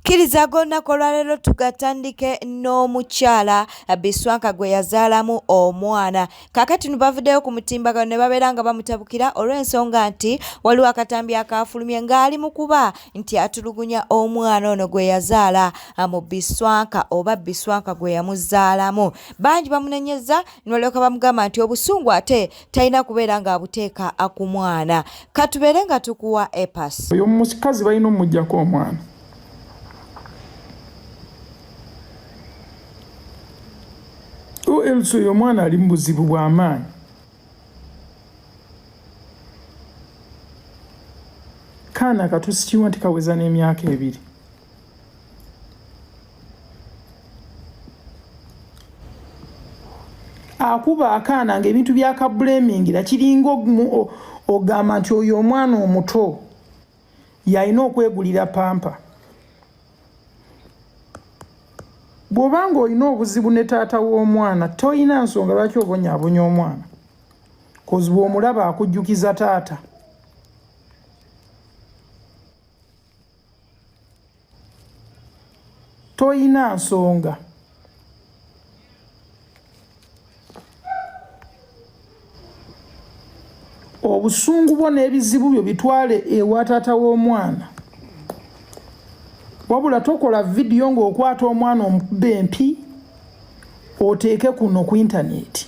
Kkiriza ag'olunaku olwaleero tugatandike n'omukyala Biswanka gwe yazaalamu omwana. Kaakati no bavuddeyo ku mutimbagano ne babeera nga bamutabukira olw'ensonga nti waliwo akatambi akaafulumye ng'ali mu kuba nti atulugunya omwana ono gwe yazaala mu Biswanka oba Biswanka gwe yamuzaalamu. Bangi bamunenyezza ne balyoka bamugamba nti obusungu ate talina kubeera ng'abuteeka ku mwana. Katubeere nga tukuwa epas. Oyo mukazi balina omujjako omwana. Else oyo omwana ali mu buzibu bw'amaanyi. Kaana katusikiwa nti kaweza n'emyaka 2. Akuba akaana ng'ebintu byakabulamingira kiringa ogamba nti oyo omwana omuto yalina okwegulira pampa. Bw'oba ng'olina obuzibu ne taata w'omwana tolina nsonga lwaki obonyaabonya omwana, kozi bw'omulaba akujjukiza taata. Toyina nsonga. Obusungu bwo n'ebizibu byo bitwale ewa taata w'omwana. Wabula tokola vidiyo ng'okwata omwana omukuba empi oteeke kuno ku intaneti.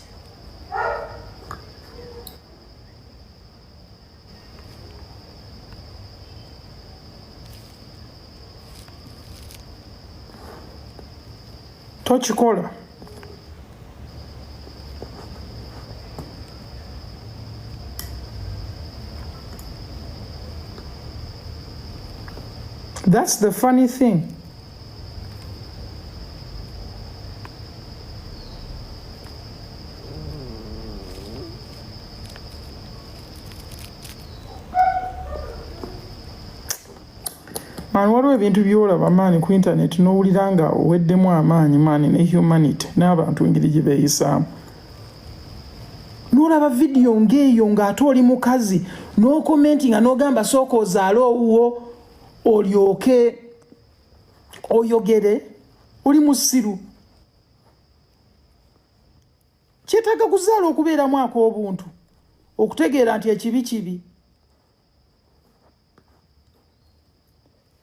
Tokikola. That's the funny thing. Maani waliwo ebintu by'olaba maani ku internet n'owulira nga oweddemu amaanyi maani ne humanity n'abantu engeri gye beeyisaamu. N'olaba vidiyo ng'eyo ng'ate oli mukazi n'okomenti nga n'ogamba sooka ozaale owuwo olyoke oyogere, oli musiru. Kyetaaga kuzaala okubeeramu ak'obuntu okutegeera nti ekibi kibi.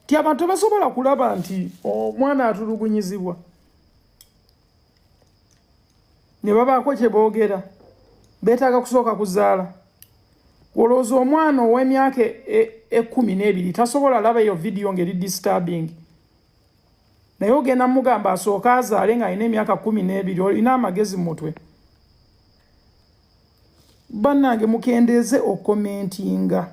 Ti abantu tebasobola kulaba nti omwana atulugunyizibwa ne babaako kye boogera, beetaaga kusooka kuzaala. Olowooza omwana ow'emyaka 12 tasobola laba eyo vidiyo ng'eri disturbing, naye ogenda mugamba asooke azaale ng'alina emyaka 12. Olina amagezi mu mutwe? Bannange mukendeeze okomentinga.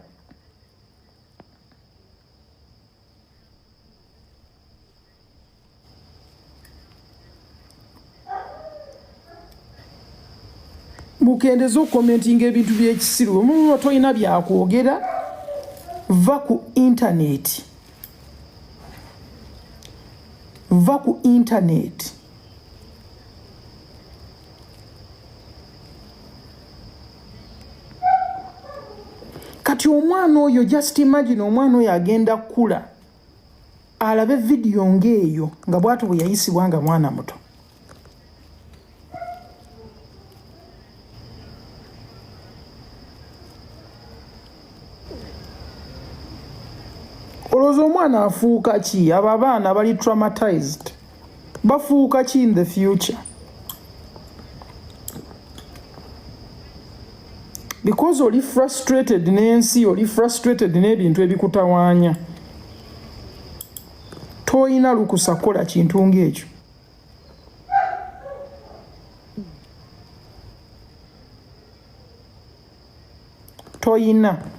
Mukendeze okukomentinga ebintu by'ekisiru. Omuba tolina byakwogera, va ku intaneti, va ku intaneti. Kati omwana oyo, just imagine omwana oyo agenda kukula alabe vidiyo ng'eyo nga bw'atyo bwe yayisibwa nga mwana muto. Olowooza omwana afuuka ki? Abo abaana bali traumatized bafuuka ki in the future? Because oli frustrated n'ensi, oli frustrated n'ebintu ebikutawaanya, toyina lukusa kukola kintu ng'ekyo. Toyina.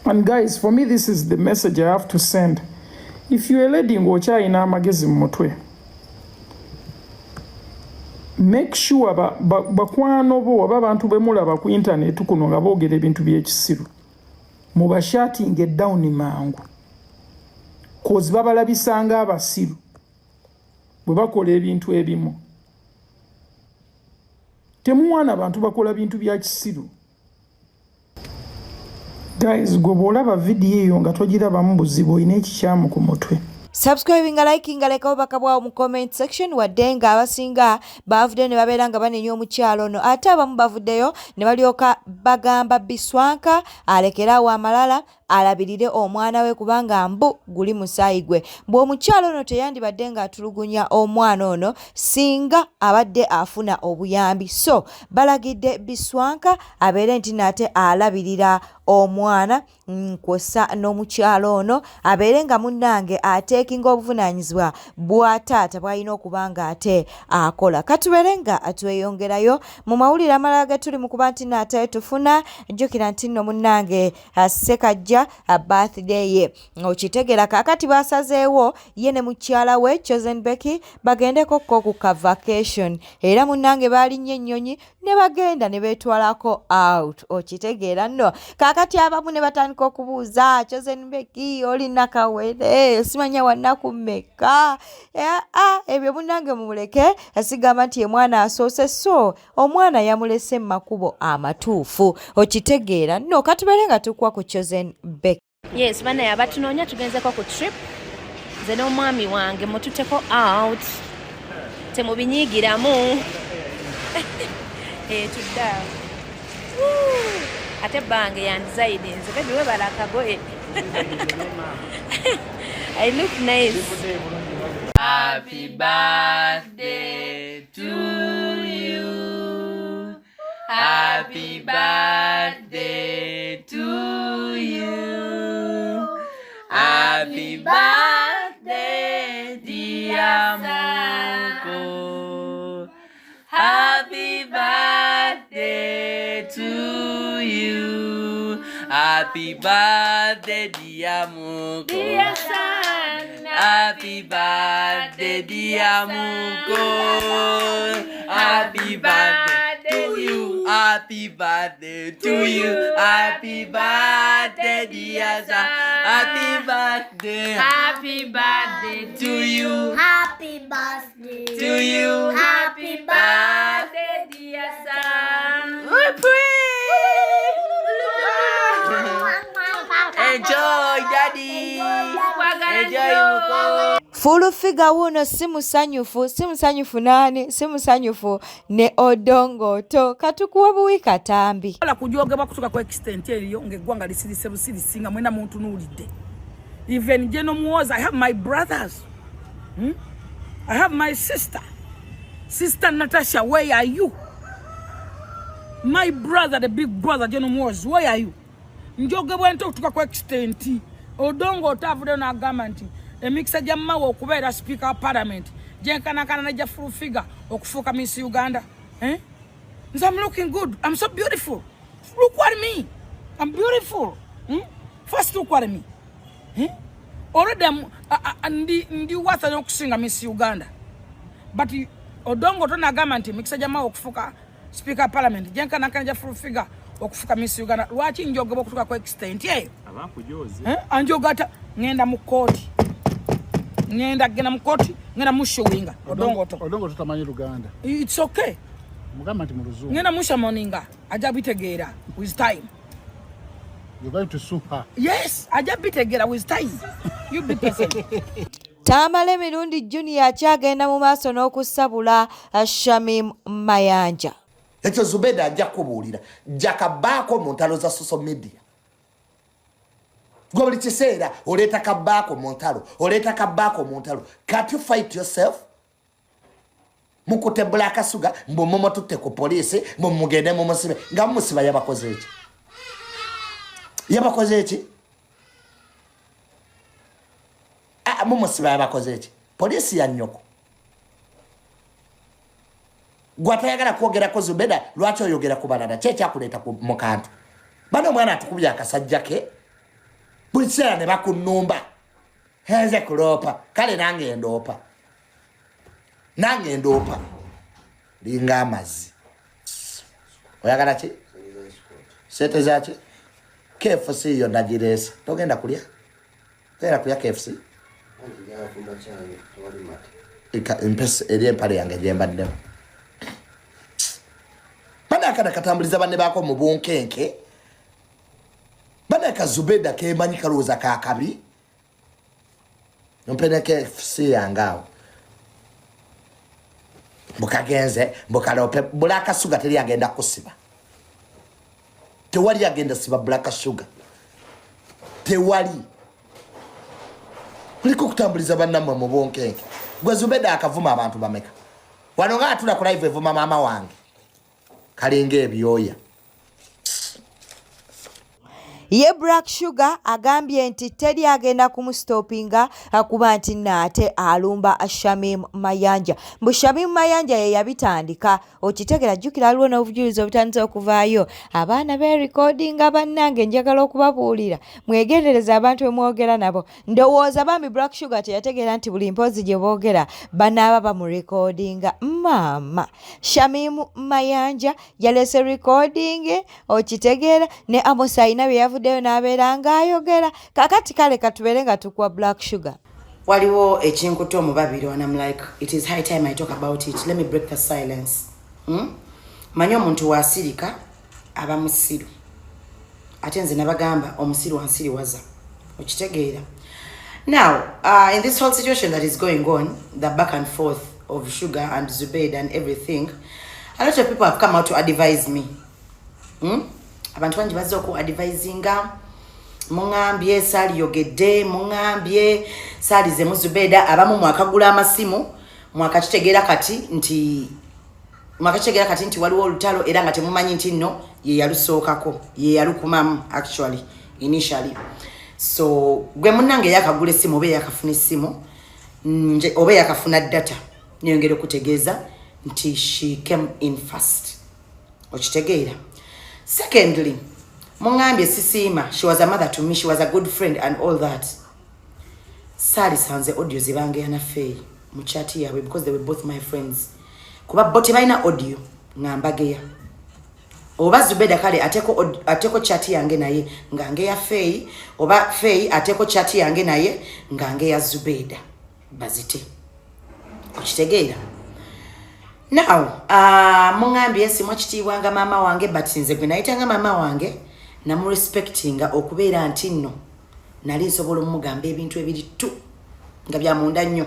And guys, for me this is the message I have to send. If you're a lady ng'okyalina amagezi mu mutwe, make sure bakwano bo oba abantu be mulaba ku internet kuno nga boogera ebintu by'ekisiru, mubashatinge down mangu, cause babalabisanga abasiru bwe bakola ebintu ebimu. Temuwaana bantu bakola bintu bya kisiru. Guys, gwe bw'olaba vidiyo eyo nga togirabamu buzibu, olina ekikyamu ku mutwe. Subscribinga, likinga, leka obubaka bwawo mu comment section. Wadde nga abasinga bavuddeyo ne babeera nga banenya omukyalo ono, ate abamu bavuddeyo ne balyoka bagamba Biswanka alekere awo amalala, alabirire omwana we, kubanga mbu guli musaayi gwe. Bwe omukyalo ono teyandibadde ng'atulugunya omwana ono singa abadde afuna obuyambi. So balagidde Biswanka abeere nti nate alabirira omwana, kwossa n'omukyalo ono abeere nga munnange ateekinga obuvunaanyizibwa bwa taata bw'alina okuba nga ate akola. Katubeere nga tweyongerayo mu mawulire amalala ge tuli mu kuba nti naate tufuna. Jjukira nti nno munnange Ssekajja birthday ye okitegera. Kaakati baasazeewo ye ne mukyala we Chosen Becky bagendeko ko ku ka vacation, era munnange baalinnye ennyonyi ne bagenda ne beetwalako out. Okitegeera nno. Kaakati abamu ne batandika okubuuza, Chosen Becky oli nakawere simanya wannaku mmeka? Ebyo munnange mumuleke, sigamba nti ye mwana asoose, so omwana yamulese mu makubo amatuufu. Okitegeera nno. Katubeere nga tukwa ku Chosen Becky. Yes, banaye abatunoonya, tugenzeko ku trip, nze n'omwami wange. Mututeko out, temubinyigiramu. Eh, tudde awo. Ate bange yandizayidinze. Baby, webala akagoye. I look nice. Happy birthday to you. Happy birthday to you. Happy birthday, dear Muko. Happy birthday to you. Happy birthday, dear Muko. Dear son. Happy birthday, dear Muko. Happy birthday to you. Happy birthday to you. Happy birthday, dear son. Happy birthday Happy birthday to you. Happy birthday To you. Happy birthday, dear son. Enjoy, daddy. Enjoy, Muko. Full Figure wuuno si musanyufu, si musanyufu naani, si musanyufu ne Odongoto. Katukuwa buwi katambi. Wala kujogebwa kutuuka ku extent eriyo ng'eggwanga lisirise busirisi nga mwena muntunuulidde. Even General Muhoozi, I have my brothers, I have my sister, Sister Natasha, where are you? My brother, the big brother, General Muhoozi, where are you? Njogebwa nti okutuuka ku extent Odongo otavuddeyo n'agamba nti emikisa gya Mao okubeera Speaker wa Parliament gyenkanakana nejja Full Figure okufuuka Miss Uganda, eh? Nze I'm looking good. I'm so beautiful. Look at me. I'm beautiful. First look at me. Eh? Already I'm, ndi worth n'okusinga Miss Uganda. But Odongo tonagamba nti emikisa gya Mao okufuuka Speaker wa Parliament gyenkanakana gya Full Figure okufuuka Miss Uganda. Lwaki njogeba okutuuka ku extent eyo? Abakujoze. Eh? Anjogata ngenda mu kooti. Ngenda genda mu kooti, ngenda mushowinga Odongo to. Odongo tutamanyi Luganda. It's okay. Mugamba nti mu Luzungu. Ngenda mushamoninga, ajja bitegeera with time. You're going to sue her. Yes, ajja bitegeera with time. You be patient. Tamale Mirundi Junior akyagenda mu maaso n'okusabula Shamim Mayanja. Ekyo Zubeda ajja kubuulira jakabaako mu ntalo za social media. Gwe buli kiseera oleeta kabaako mu ntalo, oleeta kabaako mu ntalo. Can't you fight yourself? Mukute Black Sugar, mbu mumututte ku poliisi, mbu mugende mumusibe. Nga mumusiba yabakoze eki? Yabakoze eki? Ah, mumusiba yabakoze eki? Poliisi ya nnyoko. Gwe atayagala kwogerako Zubeda, lwaki oyogera ku balala? Ki ekyakuleeta mu kantu? Bano omwana atukubye akasajja ke buli kiseera ne bakunumba. Nze kuloopa, kale nange ndoopa, nange ndoopa linga amazzi. Oyagala ki? Sente zaki? KFC yo nagireese. Togenda kulya? Togenda kulya KFC? Mpesa eri empale yange gyembaddemu. Bana akana katambuliza banne baako mu bunkenke. Bana. Kirabika Zubeda kemanyi kalowooza kakabi mpeneke fc yange awo mbukagenze mbukalope Black Sugar teri agenda kusiba, tewali agenda siba Black Sugar, tewali. Kuliko okutambuliza bannammwe mu bunkenke. Gwe Zubeda akavuma abantu bameka wano nga atula ku live evuma maama wange kalinga ebyoya. Ye Black Sugar agambye nti teri agenda kumusitopinga kuba nti naate alumba Shamim Mayanja, mbu Shamim Mayanja ye yabitandika. Okitegera? Jjukira waliwo n'obujulizi obutandise okuvaayo, abaana beerikodinga. Bannange, njagala okubabuulira, mwegendereza abantu bemwogera nabo. Ndowooza bambi Black Sugar teyategeera nti buli mpoozi gye boogera banaaba bamurekodinga. Maama Shamim Mayanja yalese recording, okitegeera? Ne Amos alina bye yavuddeyo n'abeera ng'ayogera. Kakati kale katubeere nga tukuwa Black Sugar. Waliwo ekinkuta omubabiro and I'm like, it is high time I talk about it. Let me break the silence, Manyi omuntu waasirika aba musiru, ate nze nabagamba omusiru ansiriwaza, okitegeera? Now in this whole situation that is going on, the back and forth of Sugar and Zubaid and everything, a lot of people have come out to advise me, Abantu bangi bazze oku advisinga. Muŋambye saaliyogedde, muŋambye saalizemu Zubeda. Abamu mwakagula amasimu, mwakakitegeera kati nti waliwo olutalo, era nga temumanyi nti nno ye yalusookako, ye yalukumamu actually initially. So gwe munnange eyakagula essimu oba eyakafuna essimu oba eyakafuna data, neyongera okutegeeza nti she came in first, okitegeera? Secondly, muŋambye sisiima. She was a mother to me, she was a good friend and all that. Saalisanze audio zibangeya naffe mu chat yaabwe because they were both my friends, kuba bo tebalina audio nga mbageya oba Zubeda. Kale ateko chat yange naye nga ngeya Feyi, oba Feyi ateko chat yange naye nga ngeya Zubeda, bazite, okitegeera? Now muŋambye simu kitiibwanga maama wange, but nze gwe nayitanga maama wange namurespectinga okubeera nti nno nali nsobola omugamba ebintu ebiri tu nga byamunda nnyo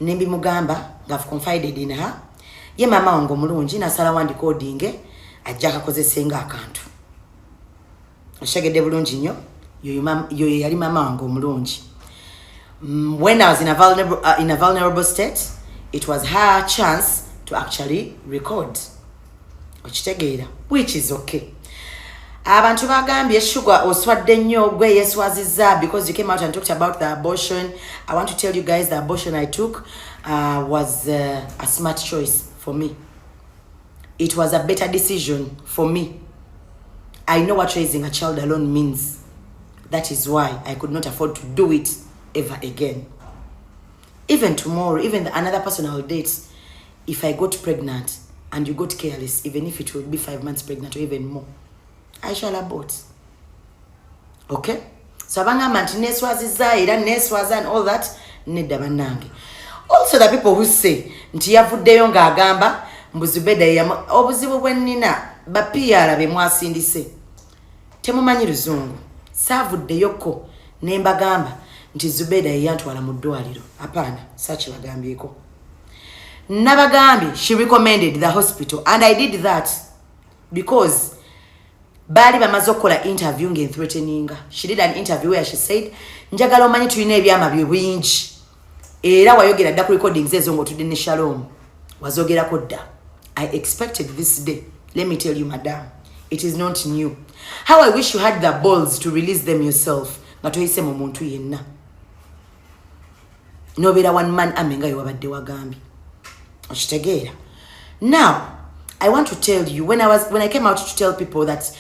nembimugamba nga I've confided in her. Ye maama wange omulungi nasala wandikodinge ajja akakozesenga akantu. Okitegedde bulungi nnyo? Yoyo yali maama wange omulungi. When I was in a vulnerable state, it was her chance to actually record, okitegeera? Which is okay. Abantu bagambye Sugar oswadde nnyo, gwe yeswazizza because you came out and talked about the abortion. I want to tell you guys, the abortion I took was a smart choice for me. It was a better decision for me. I know what raising a child alone means. That is why I could not afford to do it ever again. Even tomorrow, even another person I'll date, if I got pregnant and you got careless, even if it will be 5 months pregnant or even more, I shall abort. Okay? So abangamba nti neswaziza era neswaza and all that, nedda bannange. Also the people who say nti yavuddeyo ng'agamba mbu Zubeda obuzibu bwe nnina, ba PR be mwasindise temumanyi luzungu. Saavuddeyokko ne mbagamba nti Zubeda yeyantwala mu ddwaliro, apaana, saakibagambyeko. Nabagambye she recommended the hospital and I did that because baali bamaze okukola interview ng'enthreateninga. She did an interview where she said, "Njagala omanyi tulina ebyama bye bingi." Era wayogera dda ku recordings ezo ng'otudde ne Shalom, wazogerako dda. I expected this day. Let me tell you, madam, it is not new. How I wish you had the balls to release them yourself nga toyise mu muntu yenna, nobeera one man army nga yewabadde wagambye, okitegeera? Now I want to tell you, when I came out to tell people that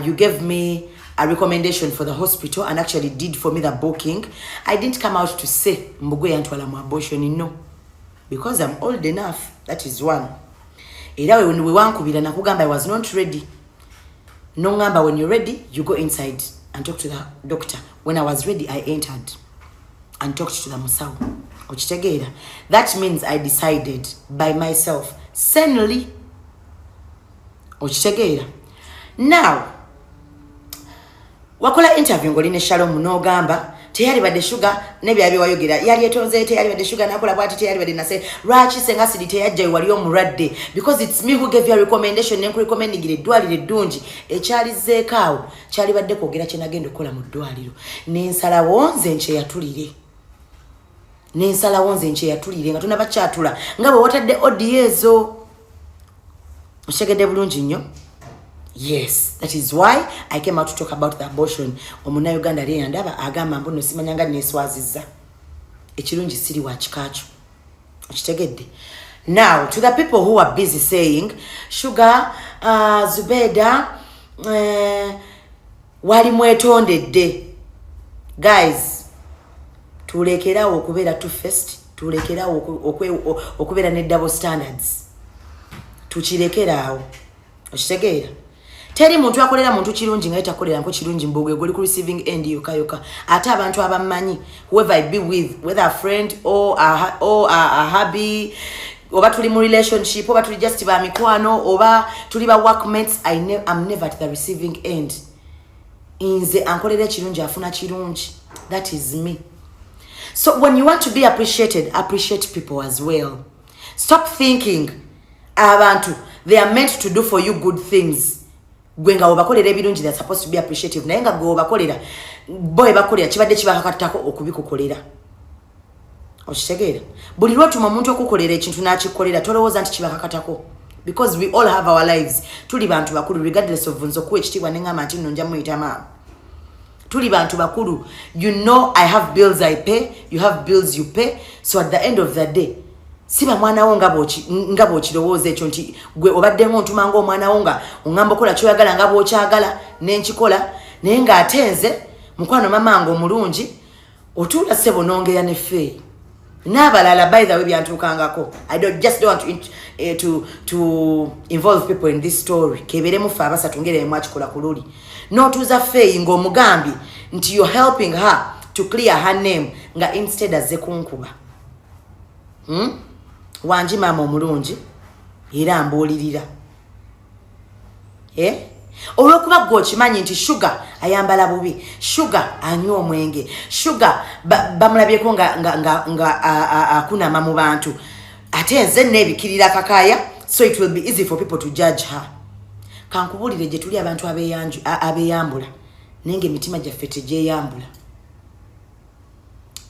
you gave me a recommendation for the hospital and actually did for me the booking, I didn't come out to say mbugwe yantwala mu abortion. No, because I'm old enough. That is one. Era we wankubira nakugamba I was not ready, noŋŋamba when you're ready you go inside and talk to the doctor. When I was ready, I entered and talked to the musawo, okitegeera? That means I decided by myself sanely, okitegeera? Now wakati Wakola interview ng'oli ne Shalom n'ogamba teyalibadde Shuga nebya byewayogera yali etonze, teyalibadde Shuga nakola bwati, teyalibadde nase. Lwaki Senga Sidi teyajjayo wali omulwadde? Because it's me who gave you a recommendation, nenkurecommendingira eddwaliro eddungi. Ekyalizeeko awo kyalibadde kwogera kyenagenda okukola mu ddwaliro, nensalawo nze nkyeyatulire, nensalawo nze nkyeyatulire nga tonabakyatula nga bwe watadde audio ezo. Okitegedde bulungi nnyo? Yes, that is why I came out to talk about the abortion. Omunauganda ali eyandaba agamba mbu no simanya nga neswazizza. Ekirungi siri wa kikakyo, okitegedde? Now, to the people who are busy saying Sugar, Zubeda, wali mwetondedde, guys, tulekerawo okubeera two faced, tulekerawo okubeera ne double standards, tukirekeraawo. Okitegeera? Teri muntu akolera muntu kirungi nga takolera nko kirungi mbugwe goli ku receiving end yoka yoka. Ate abantu abammanyi, whoever I be with, whether a friend or a hubby, oba tuli mu relationship, oba tuli just ba mikwano, oba tuli ba workmates, I'm never at the receiving end. Nze ankolera ekirungi afuna kirungi. That is me. So when you want to be appreciated, appreciate people as well. Stop thinking abantu, they are meant to do for you good things. Gwe nga obakolera ebirungi, they are supposed to be appreciative, naye nga gwe obakolera, bo ebakolera kibadde kibakakattako okubikukolera. Okitegeera? Buli lwotuma omuntu okukolera ekintu n'akikolera, tolowooza nti kibakakatako, because we all have our lives. Tuli bantu bakulu. Regardless of nze okuwa ekitiibwa neŋŋamba nti nno nja muyita maama, tuli bantu bakulu. You know, I have bills I pay, you have bills you pay. So at the end of the day, siba mwana wo nga bw'okirowooza ekyo nti gwe obaddemu ontuma ngaomwana wo, nga oŋŋamba okola kyoyagala nga bw'okyagala nenkikola, naye ng'ate nze mukwano mama nga omulungi otuula ssebo nongeya ne Feeyi n'abalala. By the way, byantuukangako. I just don't want to involve people in this story. Keberemu ffe abasatu ngeri emwakikola ku luli n'otuuza Feeyi ng'omugambye nti you're helping her to clear her name, nga instead azze kunkuba. Wangi maama omulungi era mbuulirira, eh? Olwokuba gwe okimanyi nti Shuga ayambala bubi, Shuga anywa omwenge, Shuga bamulabyeko nga akunama mu bantu, ate nze neebikirira kakaya, so it will be easy for people to judge her. Kankubuulire, gye tuli abantu abeeyambula naye nga emitima gyaffe tegyeyambula.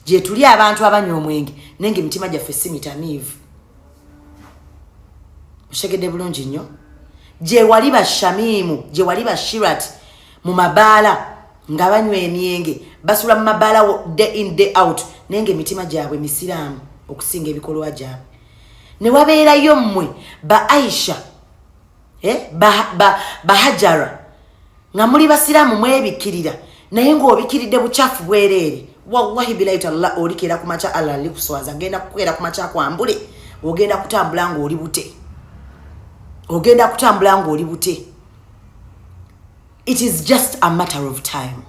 Gye tuli abantu abanywa omwenge naye nga emitima gyaffe si mitamiivu. Okitegedde bulungi nnyo? Gye wali ba Shamimu, gye wali ba Shirat mu mabaala nga banywa emyenge, basula mu mabaala day in, day out, naye nga emitima gyabwe misiraamu okusinga ebikolwa gyabwe. Ne wabeerayo mmwe ba Aisha, eh, ba Hajara nga muli basiraamu mwebikkirira, naye ng'obikiridde bukyafu bwereere. Wallahi bilayi tallah, olikeera ku makya Allah alikuswaza. Genda kukeera ku makya kwambule, ogenda kutambula ng'oli bute, ogenda kutambula ng'oli bute. It is just a matter of time.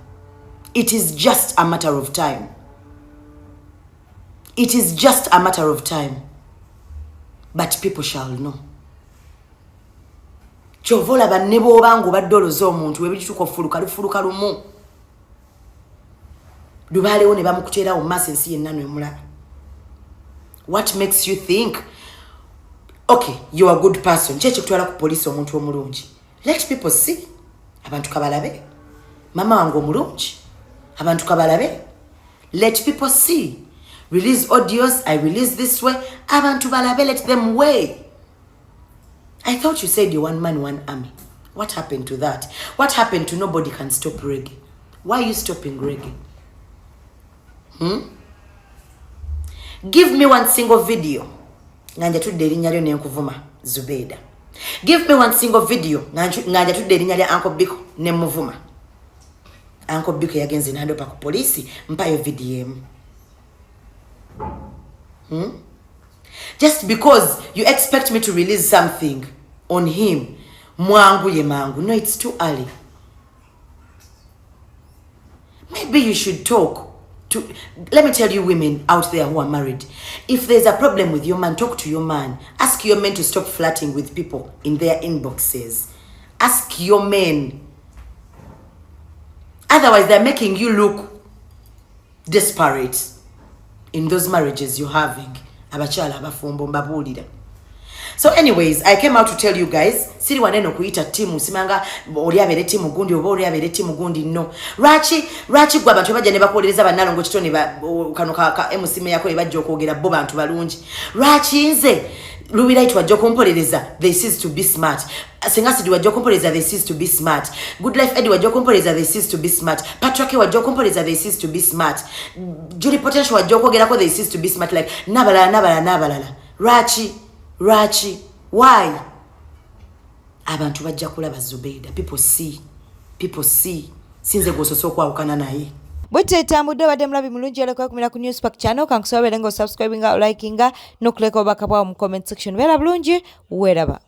It is just a matter of time. It is just a matter of time, but people shall know. Kyova olaba ne bw'oba nga obadde oloze omuntu, webitutuka ofuluka lufuluka lumu lubaalewo ne bamukuteerawo mu maaso, ensi yenna nemulaba. What makes you think, okay, you are a good person? Ki ekikutwala ku poliisi? Omuntu omulungi, let people see. Abantu kabalabe mama wange omulungi, abantu kabalabe. Let people see. Release audios, I release this way, abantu balabe. Let them weigh. I thought you said you're one man, one army. What happened to that? What happened to nobody can stop reggae? Why are you stopping reggae? Give me one single video nga njatudde erinnya lyo nenkuvuma, Zubeda. Give me one single video nga njatudde erinnya lya Uncle Biko nemuvuma. Uncle Biko yagenze nandopa ku poliisi, mpayo video emu. Just because you expect me to release something on him mwanguye mangu, no, it's too early. Maybe you should talk to, let me tell you, women out there who are married, if there's a problem with your man, talk to your man. Ask your men to stop flirting with people in their inboxes. Ask your men. Otherwise they're making you look desperate in those marriages you're having. Abakyala abafumbo mbabuulira. So anyways, I came out to tell you guys, siri wanene okuyita tiimu simanga oli abeere tiimu gundi oba oli abeere tiimu gundi. No, lwaki gwe abantu bajja ne bakuwolereza bannalongo kitone kano ka MC meyako bajja okwogera bo bantu balungi? Lwaki nze Luwilight wajja okumpolereza, they cease to be smart? Senga Sidi wajja okumpolereza, they cease to be smart. Good Life Eddie wajja okumpolereza, they cease to be smart. Patrick wajja okumpolereza, they cease to be smart. Julie Potential wajja okwogerako, they cease to be smart. Like n'abalala, n'abalala, n'abalala. Lwaki? Why? Abantu bajja kulaba, Zubeida. People see, people see. Sinze gwosose okwawukana naye. Bwetyo etambudde. Obadde mulabi mulungi era okwekumira ku Newspark channel. Kankusaba obeere nga osubscribinga, olikinga n'okuleka obubaka bwawo mu comment section. Beera bulungi, weeraba.